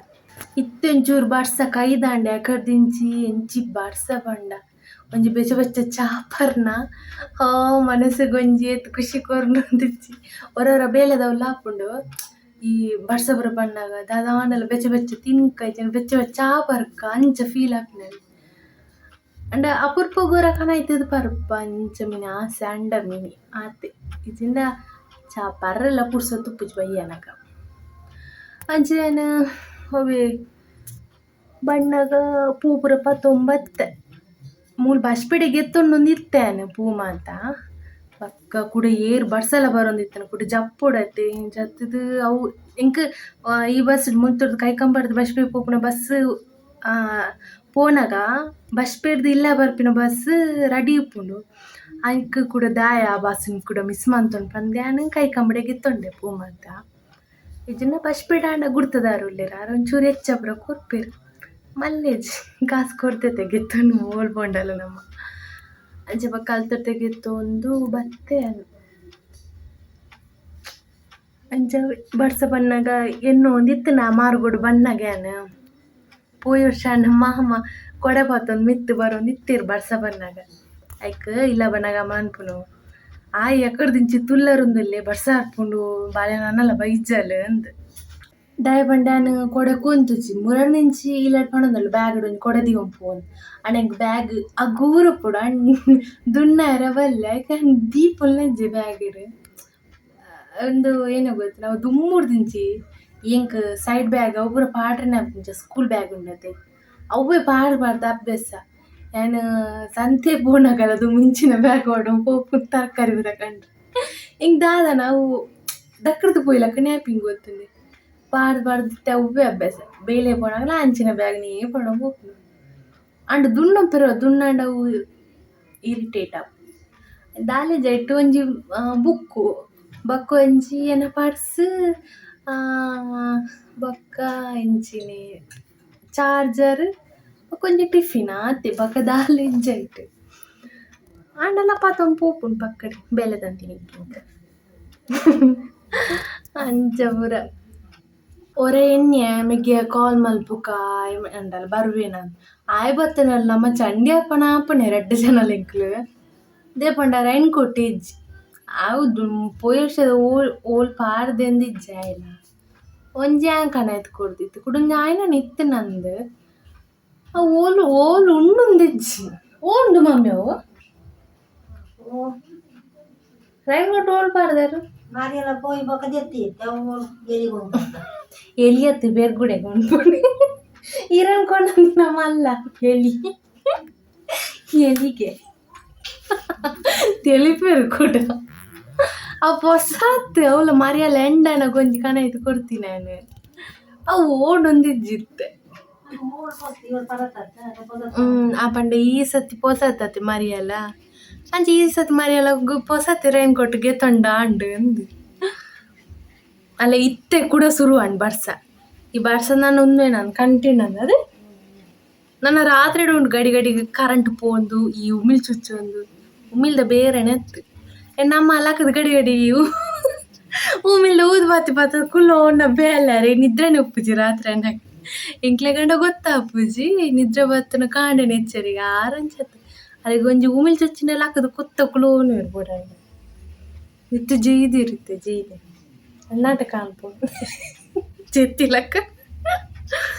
[SPEAKER 1] ಇತ್ತೆ ಒಂಚೂರು ಬರ್ಸ ಕೈದಾಂಡೆ ಅಕರ್ದಿಂಚಿ ಎಂಚಿ ಬರ್ಸ ಪಂಡ ಒಂಜಿ ಬೆಚ್ಚ ಬೆಚ್ಚ ಚಾ ಪರ್ನ ಆ ಮನಸ್ಸುಗ್ ಒಂಜಿ ಏತ್ ಖುಷಿ ಕೊರ್ನೊಂದಿಜ್ಜಿ. ಒರ ಒರ ಬೇಲೆದವ್ಲು ಆಪುಂಡು ಈ ಬರ್ಸ ಪೂರ ಬನ್ನಗ ದಾದಾಂಡಲ ಬೆಚ್ಚ ಬೆಚ್ಚ ತಿನ್ಕ ಇಜ್ಜಂಡ ಬೆಚ್ಚ ಬೆಚ್ಚ ಚಾ ಪರ್ಕ ಅಂಚ ಫೀಲ್ ಆಪುಂಡು. ಅಂಡ ಅಪುರ್ಪೊಗು ಒರ ಕನ ಇತ್ತುದು ಪರ್ಪ ಅಂಚ ಮಿನಿ ಆಸೆ ಅಂಡ ಮಿನಿ ಆತೆ ಇಜ್ಜಿಂಡ ಚಾ ಪರ್ರೆಲ ಪುರ್ಸೊತ್ತು ಉಪ್ಪುಜಿ ಬಯ್ಯನಗ. ಅಂಚ ಯಾನ್ ಒವ್ವೆ ಬನ್ನಗ ಪೂ ಪೂರ ಪತೊಂಬತ್ತೆ ಮೂಲು ಬಸ್ಪೆಡೆ ಗೆತ್ತೊಂಡೊಂದು ಇತ್ತೆ ಯಾನ್ ಪೂ ಮಾತ ಬೊಕ್ಕ ಕುಡ ಏರ್ ಬರ್ಸಲ ಬರೊಂದಿತ್ತುಂಡು ಕುಡ ಜಪ್ಪೊಡತ್ತೆ ಜತ್ತುದು ಅವು ಎಂಕ್ ಈ ಬಸ್ ಮುಲ್ತುರ್ದು ಕೈಕಂಬರ್ದು ಬಸ್ಪೆ ಪೋಪುನ ಬಸ್ ಪೋನಗ ಬಸ್ಪೆರ್ದ್ ಇಲ್ಲ ಬರ್ಪಿನ ಬಸ್ ರೆಡಿ ಉಪ್ಪುಂಡು ಐಕ್ ಕುಡ ದಾಯ ಆ ಬಸ್ನ್ ಕುಡ ಮಿಸ್ ಮಂತೊಂಡು ಪಂದ್ ಯಾನ್ ಕೈಕಂಬಡೆ ಗೆತ್ತೊಂಡೆ ಪೂ ಮಾತ. ಇಜ್ಜಿಂಡ ಬಸ್ಪೆಡ್ ಆಂಡ ಗುರ್ತದಾರ್ ಉಲ್ಲೆರ್ ಆರ್ ಒಂಚೂರು ಎಚ್ಚ ಪೂರ ಕೊರ್ಪೆರ್ ಮಲ್ಲೆಜ್ ಕಾಸ್ ಕೊರ್ತೇತೆ ಗೆತ್ತೊಂಡು ಓಲ್ ಪೋಂಡಲ ನಮ. ಅಂಚ ಬೊಕ್ಕ ಅಲ್ತೊಟ್ಟೆ ಗೆತ್ತೊಂದು ಬತ್ತೆ ಯಾನ್.
[SPEAKER 2] ಅಂಚ ಬರ್ಸ ಬನ್ನಗ ಎನ್ನೊಂದಿತ್ತಿನ ಮಾರ್ಗೋಡು ಬನ್ನಗ ಯಾನ್ ಪೋಯಿ ವರ್ಷ ಮಾಮ ಕೊಡೆ ಪತ್ತೊಂದು ಮಿತ್ತ್ ಬರೊಂದಿತ್ತೆರ್ ಬರ್ಸ ಬನ್ನಗ ಐಕ್ ಇಲ್ಲ ಬನ್ನಗ ಮನ್ಪುನು ಆಯ್ ಎಕಡ್ದಿಂಚಿ ತುಲ್ಲರುಂದುಲ್ಲೆ ಬರ್ಸ ಬರ್ಪುಂಡು ಬಾಲೆ ನನಲ ಬೈಜಲ್ ಅಂದ್. ದಾಯೆ ಪಂಡ ಯಾನ್ ಕೊಡೆ ಕೊಂತುಜಿ ಮುರನಿಂಚಿ ಇಲ್ಲಡ್ ಪನೊಂದುಲ್ಲೆ ಬ್ಯಾಗ್ ಒಂಜಿ ಕೊಡೆ ದೀವೊಂದು ಪೋಂದು ಆಂಡ ಎಂಕ್ ಬ್ಯಾಗ್ ಅಗೂರ ಉಪ್ಪೊಡು ಆಂಡ ದುನ್ನಯೆರೆ ಬಲ್ಲಿ ಐಕ್ ಯಾನ್ ದೀಪೊಲ್ನೆಜ್ಜಿ ಬ್ಯಾಗ್ ಉಂದು ಏನ ಗೊತ್ತು ನಾವು ದುಂಬುಡ್ದಿಂಚಿ ಎಂಕ್ ಸೈಡ್ ಬ್ಯಾಗ್ ಅವು ಪೂರ ಪಾಡ್ರೆನೆ ಆಪುಜಿ ಸ್ಕೂಲ್ ಬ್ಯಾಗ್ ಉಂಡತೆ ಅವ್ವೇ ಪಾಡ್ ಪಾಡ್ದ್ ಅಭ್ಯಾಸ. ಯಾನ್ ಸಂತೆ ಪೋನಗಲ ದುಂಬು ಬ್ಯಾಗ್ ಪಾಡೊಂದು ಪೋಪುನು ತರಕಾರಿ ಪೂರ ಕಂಡ್ರೆ ಎಂಕ್ ದಾದನ ಅವು ದಕ್ಕ್‌ದ್ ಪೋಯಿಲೆಕ್ಕನೆ ಆಪಿಂಗ್ ಗೊತ್ತುಂಡು ಪಾಡ್ದ್ ಪಾಡ್ದ್ ಇತ್ತೆ ಅವ್ವೇ ಅಭ್ಯಾಸ. ಬೇಲೆ ಪೋನಗಲ ಅಂಚಿನ ಬ್ಯಾಗ್ನೇ ಪಾಡೊಂದು ಪೋಪುನು ಆಂಡ ದುನ್ನೊಂಪೆರ ದುನ್ನಾಂಡ ಅವು ಇರಿಟೇಟ್ ಆಪುಂಡು ದಾಲೇಜ ಐಟ್ ಒಂಜಿ ಬುಕ್ಕು ಬೊಕ್ಕ ಒಂಜಿ ಎನ್ನ ಪರ್ಸ್ ಬೊಕ್ಕ ಎಂಚಿನೆ ಚಾರ್ಜರ್ ಬೊಕ್ಕ ಒಂಜಿ ಟಿಫಿನ್ ಆತೆ ಬೊಕ್ಕ ದಾಲ ಇಜ್ಜಿ ಐಟ್ ಆಂಡಲ ಪತೊಂದು ಪೋಪುಂಡು ಪಕ್ಕಡ್ ಬೇಲೆ ದಾಂತಿನೆಕ್ ಅಂಚ ಪೂರ ಒರ ಎನ್ಯೆ ಮೆಗ್ಯ ಕಾಲ್ ಮಲ್ಪುಕ ಅಂಡಲ ಬರ್ವೇನ ಆಯೆ ಬತ್ತನಲ್ಲ ನಮ್ಮ ಚಂಡಿ ಅಪ್ಪನ ಆಪುಣೆ ರಡ್ಡ್ ಜನಲ ಎಂಕ್ಲು ದಾಯೆ ಪಂಡ ರೈನ್ ಕೋಟ್ ಇಜ್ಜಿ ಅವು ಪೋಯಿ ವರ್ಷದ ಓಲ್ ಓಲ್ ಪಾಡ್ದೆಂದ್ ಇಜ್ಜಿ ಆಯೆಲ ಒಂಜಿ ಆಂಕ್ ಕನತ್ ಕೊರ್ದಿತ್ತು ಕುಡೊಂಜಿ ಆಯ್ನನ ಇತ್ತ್ ನಂದು ಅವು ಓಲು ಓಲು ಉಂಡುಂದಿಜ್ಜಿ ಓಂಡು ಮಮ್ಮಿ ಅವು ರೈನ್ ಕೋಟ್ ಓಲ್ ಪಾಡ್ದೆರ್
[SPEAKER 4] ಮಾರಿಯೆಲ್ಲ ಪೋಯಿ ಬೊಕ ದೆತ್ತಿ ಅವು
[SPEAKER 2] ಎಲಿಯತ್ತು ಬೇರ್ಗುಡೆ ಉಂಡ್ಪುಂಡು ಇರನ್ ಕೊಂಡಂದಿನ ಮಲ್ಲ ಎಲಿ ಎಲಿಗೆ ತೆಲಿಪೆರ್ ಕುಡ ಅವು ಪೊಸತ್ ಅವ್ಲ ಮರಿಯಲ ಎಂಡನ ಒಂಜಿ ಕಣೈತ್ ಕೊರ್ತಿ ನಾನು ಅವು ಓಡೊಂದಿಜ್ಜಿತ್ತೆ. ಆ ಪಂಡ ಈ ಸತಿ ಪೊಸತತೆ ಮರಿಯಲ ಅಂಚ ಈ ಸತಿ ಮರಿಯಲ ಪೊಸತ್ ರೈನ್ ಕೋಟ್ ಗೆತೊಂಡ ಆಂಡ್ ಅಂದ್. ಅಲ್ಲ ಇತ್ತೆ ಕುಡ ಸುರು ಆಂಡ್ ಬರ್ಸ. ಈ ಬರ್ಸ ನನ ಉಂದುವೆ ನಾನು ಕಂಟಿನ್ಯೂ ಅಂದ್ ನನ ರಾತ್ರೆಡ್ ಉಂಡು ಗಡಿ ಗಡಿ ಕರೆಂಟ್ ಪೋಂದು ಈ ಉಮಿಲ್ ಚುಚ್ಚೊಂದು ಉಮಿಲ್ದ ಬೇರೆನೆ ಅತ್ತ್ ನಮ್ಮ ಲಕ್ಕದ ಗಡಿ ಗಡಿ ಉಮಿಲ್ದ ಊದು ಬಾತಿ ಬಾತ್ ಕುಲ್ಲೋಂಡ ಬೇಲೆ ನಿದ್ರೆನೆ ಉಪ್ಪುಜಿ ರಾತ್ರೆ ಅಂಡ ಎಂಕ್ಲೆ ಗಂಡ ಗೊತ್ತಾಪುಜಿ ನಿದ್ರೆ ಬತ್ತುನ ಕಾಂಡೆನೆ ಎಚ್ಚರಿಗೆ ಆರಂಚತ್ ಅರೆಗ್ ಒಂಜಿ ಉಮಿಲ್ ಚುಚ್ಚಿನ ಲಕ್ಕದ ಕುತ್ತ ಕುಲೋನು ಇರ್ಬೋಡಾಂಡ ಇತ್ತೆ ಜೈದಿರುತ್ತೆ ಜೈದೆ ನಾಟಕ ಅನ್ಪುಂಡು ಜೆತ್ತಿಲಕ್ಕ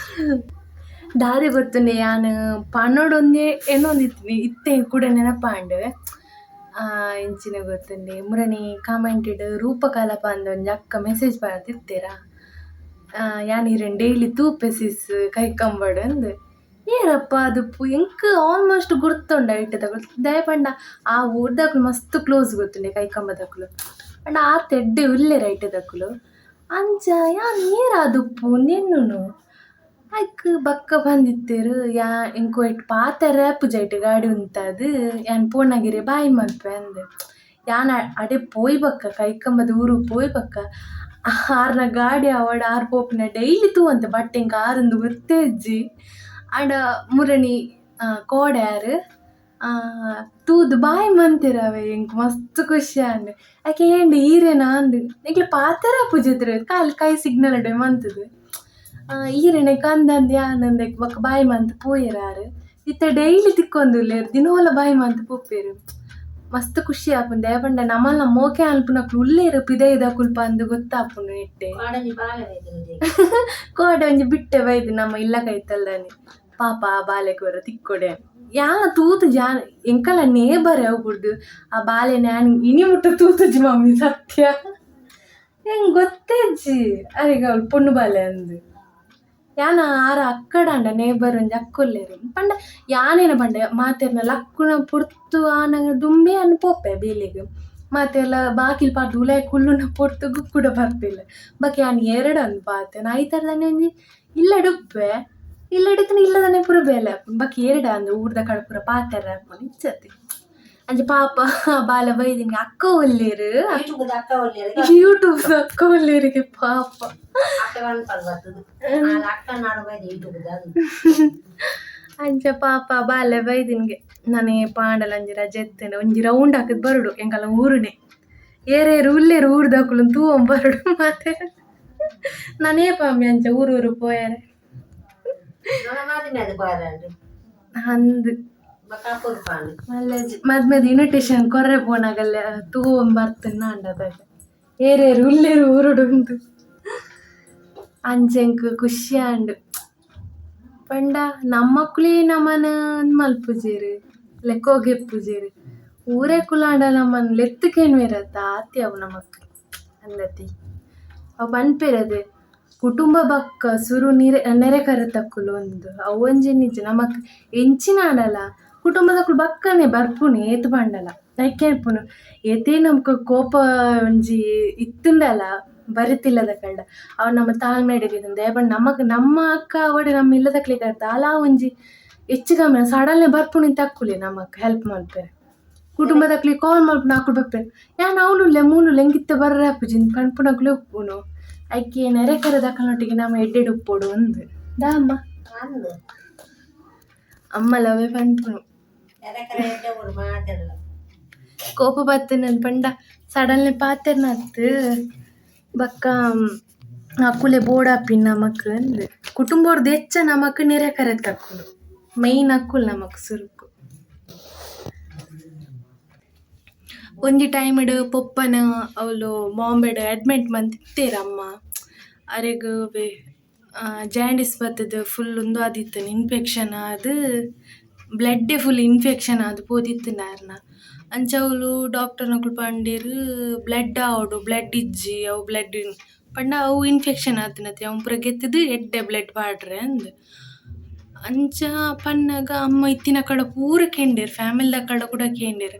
[SPEAKER 2] ದಾದೆ ಗೊತ್ತುಂಡೆ ಯಾನ್ ಪನೊಡೊಂದೇ ಎನ್ನೊಂದಿತ್ತಿನಿ ಇತ್ತೆ ಕುಡ ನೆನಪಾಂಡ್. ಎಂಚಿನ ಗೊತ್ತುಂಡೆ ಮುರಣಿ ಕಾಮೆಂಟೆಡ್ ರೂಪಕಲಪ ಅಂದ್ ಒಂಜಿ ಅಕ್ಕ ಮೆಸೇಜ್ ಪಾಡ್ದಿತ್ತೆರಾ ಯಾನ್ ಇರೆನ್ ಡೈಲಿ ತೂಪೆ ಸಿಸ್ ಕೈಕಂಬಡ್ ಅಂದ್. ಏರಪ್ಪ ಅದು ಎಂಕ್ ಆಲ್ಮೋಸ್ಟ್ ಗುರ್ತುಂಡು ಐಟದಕುಲು ದಾಯೆ ಪಂಡ ಆ ಊರ್ದಕುಲು ಮಸ್ತ್ ಕ್ಲೋಸ್ ಗೊತ್ತುಂಡೆ ಕೈಕಂಬದಕುಲು ಪಂಡ ಆತ್ ಎಡ್ಡೆ ಉಲ್ಲೆರ್ ಐಟದಕುಲು ಅಂಚ ಯಾನ್ ಏರ್ ಆದುಪ್ಪು ಎನ್ನುನು ಐಕ್ ಬೊಕ್ಕ ಬಂದಿತ್ತೆರ್ ಯಾ ಎಂಕ್ ಐಟ್ ಪಾತೆರೆ ಆಪುಜಿ ಐಟ್ ಗಾಡಿ ಉಂತಾದ್ ಯಾನ್ ಪೋನಗ ಇರೆಗ್ ಬಾಯ್ ಮಲ್ಪುವೆ ಅಂದ್. ಯಾನ್ ಅಡೆ ಪೋಯಿ ಬೊಕ್ಕ ಕೈಕಂಬದ ಊರುಗ್ ಪೋಯಿ ಬೊಕ್ಕ ಆರ್ನ ಗಾಡಿ ಆವಡ್ ಆರ್ ಪೋಪಿನ ಡೈಲಿ ತೂವಂತೆ ಬಟ್ ಎಂಕ್ ಆರುಂದು ಗೊತ್ತೇ ಇಜ್ಜಿ. ಆಂಡ ಮುರಣಿ ಕೋಡೆ ಆರ್ ತೂದು ಬಾಯ್ ಮಂತೆರ್ ಅವೆ ಎಂಕ್ ಮಸ್ತ್ ಖುಷಿ ಆಂಡ್. ಐಕ್ ಏಂಡ ಈರೆನಾ ಅಂದ್ ಎಂಕ್ಲೆ ಪಾತೆರ ಆಪುಜಿ ಕಾಲ್ ಕೈ ಸಿಗ್ನಲ್ ಅಡೆ ಮಂತುದು ಈರೆನೆ ಕಂದಂದ್ ಯಾನ್ ಅಂದ್ ಬೊಕ್ಕ ಬಾಯ್ ಮಂತ್ ಪೋಯೆರ್ ಆರ್. ಇತ್ತೆ ಡೈಲಿ ತಿಕ್ಕೊಂದುಲ್ಲೆರ್ ದಿನೋಲ ಬಾಯ್ ಮಂತ್ ಪೋಪೆರ್. ಮಸ್ತ್ ಖುಷಿ ಆಪುಂಡು ದಾಯೆ ಪಂಡ ನಮಲ್ನ ಮೋಕೆ ಅನ್ಪುನಕುಲು ಉಲ್ಲೆರ್ ಪಿದಯಿದಕುಲು ಪಂದ್ ಗೊತ್ತಾಪುಂಡು ನೆಟ್ಟೆ. ಕೋಡೆ ಒಂಜಿ ಬಿಟ್ಟೆ ಬೈದು ನಮ್ಮ ಇಲ್ಲ ಕೈತಲ್ದಾನೆ ಪಾಪ ಆ ಬಾಲೆಗ್ ಒರ ತಿಕ್ಕೊಡೆ. ಯಾನ್ ತೂತುಜಿ ಯಾನ್ ಎಂಕಲ್ನ ನೇಬರ್ ಅವು ಬುಡ್ದು ಆ ಬಾಲೆನ್ ಯಾನ್ ಇನಿ ಮುಟ್ಟ ತೂತುಜಿ ಮಮ್ಮಿ ಸತ್ಯ. ಎಂಕ್ ಗೊತ್ತೇ ಇಜ್ಜಿ ಅರೆಗ್ ಅವ್ಲು ಪೊಣ್ಣು ಬಾಲೆ ಅಂದ್. ಯಾನ್ ಆರ ಅಕ್ಕಡಾಂಡ ನೇಬರ್ ಒಂಜಿ ಅಕ್ಕ ಉಲ್ಲೆರ್ ಪಂಡ ಯಾನೇನ ಪಂಡೆ ಮಾತೆರ್ನ ಲಕ್ಕುನ ಪೊರ್ತು ಆನಗ ದುಂಬೇ ಯಾನ್ ಪೋಪೆ ಬೇಲೆಗ್. ಮಾತೆರ್ಲ ಬಾಕಿಲ್ ಪಾಡ್ದ್ ಉಲಾಯಿ ಕುಲ್ಲುನ ಪೊರ್ತುಗು ಕುಡ ಬರ್ಪಿಲ್ಲ. ಬೊಕ ಯಾನ್ ಎರಡ್ ಪಾತೆ ಐತಾರದಾನಿ ಒಂಜಿ ಇಲ್ಲಡ್ ಉಪ್ಪುವೆ ಇಲ್ಲಡ್ ಇತ್ತ್ಂಡ ಇಲ್ಲದನೆ ಪೂರ ಬೇಲೆ ಆಪುಂಡು ಬೊಕ ಏರೆಡ ಅಂದ್ ಊರ್ದ ಕಡೆ ಪೂರ ಪಾತೆರ ಆಪುಂಡು ಇಜ್ಜತೆ. ಅಂಚ ಪಾಪ ಬಾಲೆ ಬೈದಿನಿ ಅಕ್ಕ ಒಲ್ಲೆರ್ ಯೂಟ್ಯೂಬ್ ಅಕ್ಕ ಒಲ್ಲೆರಿಗೆ ಪಾಪ. ಅಂಚ ಪಾಪ ಬಾಲೆ ಬೈದಿನ್ಗೆ. ನನೆ ಪಾಂಡಲ ಒಂಜಿ ರಜೆ ಇತ್ತ್ಂಡ ಒಂಜಿ ರೌಂಡ್ ಹಾಕದ್ ಬರೊಡು ಎಂಕಲ್ನ ಊರುನೆ.
[SPEAKER 1] ಏರೇರು ಉಲ್ಲೇರು ಊರ್ದಕುಲು ತೂವೊಂಬರಡು ಮಾತೆ ನಾನೇ ಪಾಂಬಿ ಅಂಚ ಊರು ಊರು ಪೋಯರೆ. ಅಂದ್ ಮದ್ಮೆದ ಇನ್ವಿಟೇಷನ್ ಕೊರ್ರೆ ಪೋನಾಗಲ್ಲ ತೂವೊಂಬರ್ತುನ ಅಂಡದಾಗ ಏರೇರು ಉಲ್ಲೇರು ಊರುಡುಂದು ಅಂಚೆಂಕ್ ಖುಷಿ ಆಂಡ್. ಪಂಡ ನಮ್ಮಕ್ಕುಲೇ ನಮನ್ ಮಲ್ಪುಜೆರ್ ಲೆಕ್ಕೋಗೆಪ್ಪುಜೆರ್ ಊರೇ ಕುಲಾಂಡ ನಮ್ಮನ್ ಲೆತ್ತು ಕೇನ್ವೆರತ್ತ ಆತೆ ಅವು ನಮಕ್ ಅಂದತಿ ಅವು ಪನ್ಪೆರದೆ ಕುಟುಂಬ ಬಕ್ಕ ಸುರು ನಿರೆ ನೆರೆ ಕರೆತಕ್ಕುಲು ಉಂದು ಅವು ಒಂಜಿ ನಿಜ ನಮಕ್ ಎಂಚಿನ ಆಂಡಲ ಕುಟುಂಬದಕುಲು ಬಕ್ಕನೆ ಬರ್ಪುನಿ ಏತ್ ಪಂಡಲ ಐಕ್ ಏತೇ ನಮಕ್ ಕೋಪ ಒಂಜಿ ಇತ್ತುಂಡಲ ಬರಿತಿಲ್ಲದ ಕಳ್ಳ ಅವು ನಮ್ಮ ತಾಳ್ಮೆಡ್ ದಾಯೆ ಪಂಡ ನಮಕ್ ನಮ್ಮ ಅಕ್ಕ ಅವಡೆ ನಮ್ಮ ಇಲ್ಲದಕ್ಲೆಗ್ ದಾಲ ಒಂಜಿ ಹೆಚ್ಚು ಕಮ್ಮಿ ಸಡನ್ಲಿ ಬರ್ಪುನಿ ತಕ್ಕುಲೆ ನಮಕ್ ಹೆಲ್ಪ್ ಮಲ್ಪೆರೆ. ಕುಟುಂಬದಕ್ಲೆಗ್ ಕಾಲ್ ಮಲ್ಪುನ ಅಕುಲು ಬರ್ಪೆರ್ ಯಾನ್ ಅವ್ಲುಲ್ಲೆ ಮೂಲುಲ್ಲೆ ಎಂಕ್ ಇತ್ತೆ ಬರ್ರೆ ಆಪುಜಿ ಪನ್ಪುನಕುಲೇ ಉಪ್ಪುನು. ಐಕೆ ನೆರೆ ಕರೆದಕಲ್ನೊಟ್ಟಿಗೆ ನಮ ಎಡ್ಡೆಡ್ ಉಪ್ಪೊಡು ಅಂದ್ ದಾ ಅಮ್ಮ. ಅಮ್ಮಲ ಅವೇ ಪನ್ಪುನು. ಕೋಪ ಬತ್ತಿನ ಪಂಡ ಸಡನ್ಲಿ ಪಾತೆರ್ನತ್ ಬೊಕ್ಕ ಅಕುಲೆ ಬೋಡಾಪಿನ ನಮಕ್ ಅಂದ್. ಕುಟುಂಬೊರ್ದು ಹೆಚ್ಚ ನಮಕ್ ನೆರೆ ಕರೆತಕುಲು ಮೈನ್ ಅಕುಲು ನಮಕ್ ಸುರುಕು. ಒಂಜಿ ಟೈಮ್ಡ್ ಪೊಪ್ಪನ ಅವ್ಲು ಬಾಂಬೆಡ್ ಅಡ್ಮಿಟ್ ಮಂತಿತ್ತೆರ್ ಅಮ್ಮ. ಅರೆಗ್ ಜಾಂಡಿಸ್ ಬತ್ತುದು ಫುಲ್ ಉಂದು ಆದಿತ್ತುಂಡು ಇನ್ಫೆಕ್ಷನ್ ಆದ್ ಬ್ಲಡ್ಡೇ ಫುಲ್ ಇನ್ಫೆಕ್ಷನ್ ಆದ್ ಪೋದಿತ್ತುಂಡು ಆರ್ನ. ಅಂಚ ಅವ್ಲು ಡಾಕ್ಟರ್ನಕುಲು ಪಂಡೆರ್ ಬ್ಲಡ್ ಆವೊಡು ಬ್ಲಡ್ ಇಜ್ಜಿ ಅವು ಬ್ಲಡ್ ಪಂಡ ಅವು ಇನ್ಫೆಕ್ಷನ್ ಆತಿನತೆ ಅವು ಪೂರ ಗೆತ್ತುದು ಎಡ್ಡೆ ಬ್ಲಡ್ ಪಾಡ್ರೆ ಅಂದ್. ಅಂಚ ಪನ್ನಗ ಅಮ್ಮ ಇತ್ತಿನ ಕಡ ಪೂರ ಕೇಂಡೆರ್ ಫ್ಯಾಮಿಲಿದ ಕಡ ಕೂಡ ಕೇಂಡೆರ್.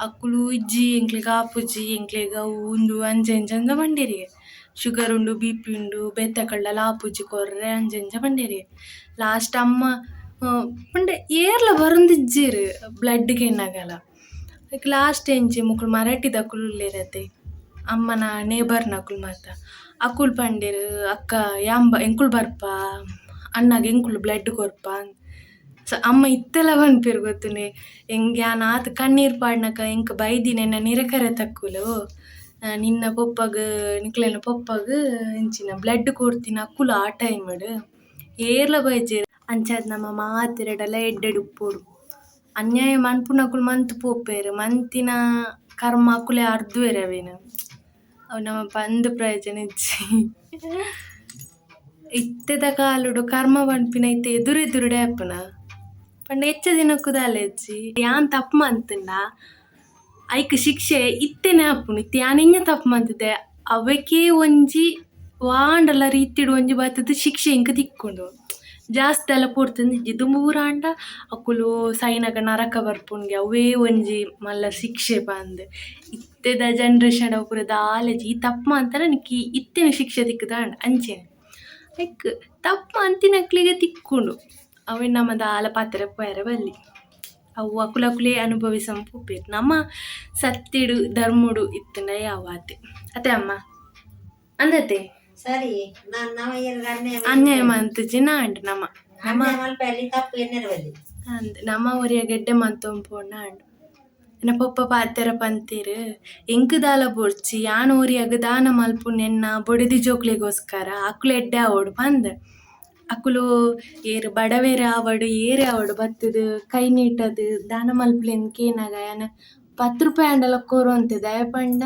[SPEAKER 1] ಅಕುಲು ಇಜ್ಜಿ ಎಂಕ್ಲೆಗ್ ಆಪುಜಿ ಎಂಕ್ಲೆಗ್ ಅವು ಉಂದು ಅಂಚ ಇಂಚ ಅಂದ್ ಪಂಡೆರಿಗೆ. ಶುಗರ್ ಉಂಡು ಬಿ ಪಿ ಉಂಡು ಬೇತೆ ಕಳ್ಳಲ ಆಪುಜಿ ಕೊರ್ರೆ ಅಂಚ ಇಂಚ ಪಂಡೆರಿಗೆ. ಲಾಸ್ಟ್ ಅಮ್ಮ ಪಂಡ ಏರ್ಲ ಬರೊಂದಿಜ್ಜೆರ್ ಬ್ಲಡ್ ಕೇನ್ನಗಲ. ಐಕ್ ಲಾಸ್ಟ್ ಎಂಚೆ ಮೊಕುಲು ಮರಾಠಿದಕುಲು ಉಲ್ಲೆರತೆ ಅಮ್ಮನ ನೇಬರ್ನಕುಲು ಮಾತ. ಅಕುಲು ಪಂಡೆರ್ ಅಕ್ಕ ಯಾಂಬ ಎಂಕುಲು ಬರ್ಪ ಅಣ್ಣಗ್ ಎಂಕುಲು ಬ್ಲಡ್ ಕೊರ್ಪ. ಅಮ್ಮ ಇತ್ತೆಲ ಪನ್ಪೆರ್ ಗೊತ್ತುಂಡೆ ಎಂಕ್ ಯಾನ್ ಆತ್ ಕಣ್ಣೀರ್ ಪಾಡ್ನಗ ಎಂಕ್ ಬೈದಿನ ಎನ್ನ ನಿರೆಕರೆತಕುಲು ನಿನ್ನ ಪೊಪ್ಪಗ್ ನಿಕ್ಲೆನ ಪೊಪ್ಪಗ್ ಇಂಚಿನ ಬ್ಲಡ್ ಕೊರ್ತಿನ ಅಕುಲು ಆ ಟೈಮ್ಡ್ ಏರ್ಲ ಬೈಜೆರ್. ಅಂಚಾದ್ ನಮ ಮಾತೆರೆಡಲ ಎಡ್ಡೆಡ್ ಉಪ್ಪೊಡು. ಅನ್ಯಾಯ ಮನ್ಪುನಕುಲು ಮಂತ್ ಪೋಪೆರ್ ಮಂತಿನ ಕರ್ಮ ಅಕುಲೇ ಅರ್ದುವೆರ್ ಅವೆನ್. ಅವು ನಮ ಪಂದ್ ಪ್ರಯೋಜನ ಇಜ್ಜಿ. ಇತ್ತೆದ ಕಾಲೊಡು ಕರ್ಮ ಪನ್ಪಿನ ಇತ್ತೆ ಎದುರು ಎದುರುಡೆ ಆಪುನ ಪಂಡ ಹೆಚ್ಚ ದಿನಕ್ಕು ದಾಲ ಇಜ್ಜಿ. ಯಾನ್ ತಪ್ಪು ಮಂತುಂಡ ಐಕ್ ಶಿಕ್ಷೆ ಇತ್ತೆನೆ ಆಪುಂಡು. ಇತ್ತೆ ಯಾನ್ ಎಂಚ ತಪ್ಪು ಮಂತುದೆ ಅವಕ್ಕೆ ಒಂಜಿ ವಾಂಡಲ ರೀತಿಡ್ ಒಂಜಿ ಬತ್ತುದು ಶಿಕ್ಷೆ ಎಂಕ್ ತಿಕ್ಕುಂಡು. ಜಾಸ್ತಿ ದಾಲ ಪೊರ್ತುಂದು ಇಜ್ಜಿ. ದುಂಬು ಪೂರ ಆಂಡ ಅಕುಲು ಸೈನಗ ನರಕ ಬರ್ಪುನ್ಗೆ ಅವೇ ಒಂಜಿ ಮಲ್ಲ ಶಿಕ್ಷೆ ಪಂದ್. ಇತ್ತೆದ ಜನರೇಷನ್ ಅವು ಪೂರ ದಾಲ ಇಜ್ಜಿ. ಈ ತಪ್ಪು ಮಂತುಂಡ ನಿಕ್ಕ್ ಇತ್ತೆನೆ ಶಿಕ್ಷೆ ತಿಕ್ಕುದಾಂಡ್ ಅಂಚೆನೆ. ಐಕ್ ತಪ್ಪು ಮಂತಿನಕ್ಲೆಗ್ ತಿಕ್ಕುಂಡು. ಅವೆನ್ ನಮ ದಾಲ ಪಾತೆರ ಪೋಯೆರೆ ಬಲ್ಲಿ. ಅವು ಅಕುಲಕುಲೇ ಅನುಭವಿಸೊಂದು ಪೋಪೆರ್. ನಮ ಸತ್ಯಡ್ ಧರ್ಮೊಡು ಇತ್ತುಂಡ ಯಾವು ಆತೆ. ಅತೆ ಅಮ್ಮ ಅಂದತೆ.
[SPEAKER 4] ಸರಿ.
[SPEAKER 1] ಅನ್ಯಾಯ ಮಂತುಜಿ ಆಂಡ್ ನಮ ನಮ ಅಂದ್ ನಮ ಒರಿಯಗ್ ಎಡ್ಡೆ ಮಂತೊಂದು ಪೋಂಡ ಆಂಡ್. ಎನ್ನ ಪೊಪ್ಪ ಪಾತೆರ ಪಂತೆರ್ ಎಂಕ್ ದಾಲ ಬೊಡ್ಚಿ ಯಾನ್ ಒರಿಯಗ್ ದಾನ ಮಲ್ಪುನ ಎನ್ನ ಬೊಡೆದಿ ಜೋಕ್ಲೆಗೋಸ್ಕರ ಅಕುಲು ಎಡ್ಡೆ ಆವೊಡು ಪಂದ್. ಅಕುಲು ಏರ್ ಬಡವೆರ್ ಆವಡ್ ಏರೇ ಆವಡ್ ಬತ್ತುದು ಕೈ ನೀಟದ್ ದಾನ ಮಲ್ಪುಲೆಂದ್ ಕೇನಗ ಯಾನ್ 10 ರೂಪಾಯಿ ಆಂಡಲ ಕೊರೊಂತೆ ದಾಯೆ ಪಂಡ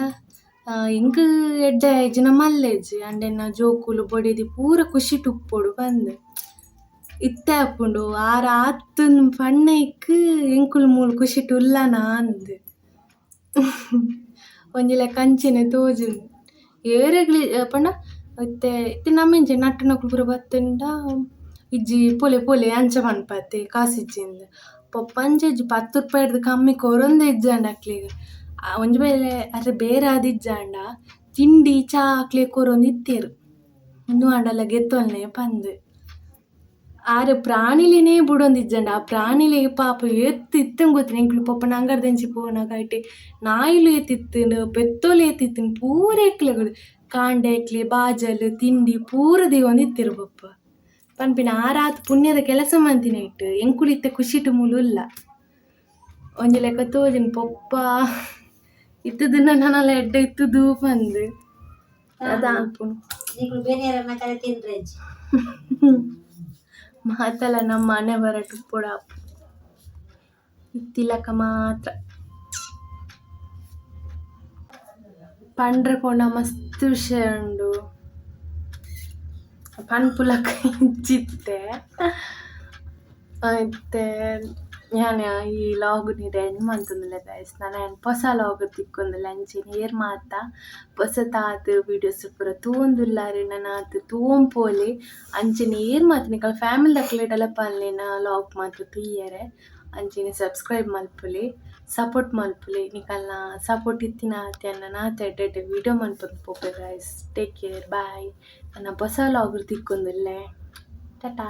[SPEAKER 1] ಎಂಕ್ ಎಡ್ಡೆ ಆಯಿಜಿ ಮಲ್ಲೆಜ್ಜಿ ಆಂಡ ಎನ್ನ ಜೋಕುಲು ಬೊಡೆದಿ ಪೂರ ಖುಷಿಟ್ ಉಪ್ಪೊಡು ಪಂದ್. ಇತ್ತೆ ಆಪುಂಡು ಆರ್ ಆತುಂದ್ ಪನ್ನೈಕ್ ಎಂಕುಲು ಮೂಲು ಖುಷಿಟ್ ಉಲ್ಲನಾ ಅಂದ್. ಒಂಜಿ ಲೆಕ್ಕ ಅಂಚೆನೆ ತೋಜುಂಡು. ಏರೆಗ್ಲ ಪಂಡ ಇತ್ತೆ ಇತ್ತೆ ನಮ್ಮೆಂಚೆ ನಟ್ಟುನಕುಲು ಪೂರ ಬತ್ತುಂಡ ಇಜ್ಜಿ ಪೋಲೆ ಪೋಲೆ ಅಂಚ ಪನ್ಪತೆ ಕಾಸ್ ಇಜ್ಜಿಂದ್. ಪೊಪ್ಪ ಅಂಚ ಇಜ್ಜಿ 10 ರೂಪಾಯಿರ್ದ್ ಕಮ್ಮಿ ಕೊರೊಂದೇ ಇಜ್ಜಾಂಡ್ ಅಕ್ಲೆಗ್. ಒಂಜಿ ವೇಳೆ ಅರೆ ಬೇರೆ ಆದಿಜ್ಜಾಂಡ ತಿಂಡಿ ಚಾ ಅಕ್ಲೆಗ್ ಕೊರೊಂದು ಇತ್ತೆರ್. ಉಂದು ಆಂಡಲ ಗೆತ್ತೊನ್ಲೆ ಪಂದ್. ಆರ್ ಪ್ರಾಣಿಲೆನೇ ಬುಡೊಂದಿಜ್ಜಾಂಡ್ ಆ ಪ್ರಾಣಿಲೆಗ್ ಪಾಪ ಏತ್ ಇತ್ತುಂಡ್ ಗೊತ್ತಿಲ್ಲ. ಎಂಕುಲು ಪೊಪ್ಪನ ಅಂಗಡಿದಂಚಿ ಪೋನಗ ಐಟೆ ನಾಯಿಲು ಏತ್ ಇತ್ತುಂಡು ಪೆತ್ತೊಲು ಏತ್ ಇತ್ತುಂಡು ಪೂರ ಎಕ್ಲೆಗ್ ಕಾಂಡೆ ಎಕ್ಲೆ ಬಾಜಲ್ ತಿಂಡಿ ಪೂರ ದೀವೊಂದು ಇತ್ತೆರ್ ಪೊಪ್ಪ. ಪನ್ಪಿನ ಆರಾತ್ ಪುಣ್ಯದ ಕೆಲಸ ಮಂತಿನೈಟ್ ಎಂಕುಲು ಇತ್ತೆ ಖುಷಿಟ್ ಮೂಲು ಉಲ್ಲ. ಒಂಜಿ ಲೆಕ್ಕ ತೋಜುಂಡು ಪೊಪ್ಪ ಇತ್ತದನ್ನ ನನಲ ಎಡ್ಡೆ ಇತ್ತದು ಪಂದ್. ಅದಾಪುಂಡು.
[SPEAKER 4] ನಿಕುಲು ಬೇನೆರನ್ನ ಕಲೆ ತಿನ್ರೆಜ್.
[SPEAKER 1] ಮಾತಲ ನಮ್ಮ ಮನೆ ಬರಟು ಉಪ್ಪೊಡಾಪು ಇತ್ತಿಲಕ ಮಾತ್ರ. ಪಂಡ್ರೆ ಪೋಂಡ ಮಸ್ತ್ ವಿಷಯ ಉಂಡು. ಪನ್ಪುಲಕ ಇಜ್ಜಿತ್ತೆ. ಇತ್ತೆ ಯಾನ್ ಈ ಲಾಗ್ ಎಂಡ್ ಮಂತೊಂದುಲ್ಲೆ ಗೈಸ್. ನನ ಯಾನ್ ಪೊಸ ಲಾಗ್ ತಿಕ್ಕೊಂದುಲ್ಲೆ ಅಂಚೆನೆ ಏರ್ ಮಾತ ಪೊಸತಾದ್ ವೀಡಿಯೋಸ್ ಪೂರ ತೂವೊಂದುಲ್ಲಾರ್ ನನಾತ್ ತೂವೊಂಪೋಲೆ. ಅಂಚೆನೆ ಏರ್ ಮಾತ ನಿಕಲ್ ಫ್ಯಾಮಿಲಿ ದಕ್ಲೆಡಲ ಪನ್ಲೆ ಎನ್ನ ಲಾಗ್ ಮಾತ ತೂಯೆರೆ. ಅಂಚೆನೆ ಸಬ್ಸ್ಕ್ರೈಬ್ ಮಲ್ಪುಲೆ, ಸಪೋರ್ಟ್ ಮಲ್ಪುಲೆ. ನಿಕಲ್ನ ಸಪೋರ್ಟ್ ಇತ್ತಿನಾತ್ ಯಾನ್ ನನಾತ್ ಎಡ್ಡೆ ಎಡ್ಡೆ ವೀಡಿಯೋ ಮನ್ಪೊಂದು ಪೋಪೆ ಗೈಸ್. Take care, bye. ನನ ಪೊಸ ಲಾಗ್ ತಿಕ್ಕೊಂದುಲ್ಲೆ. ಟಾಟಾ.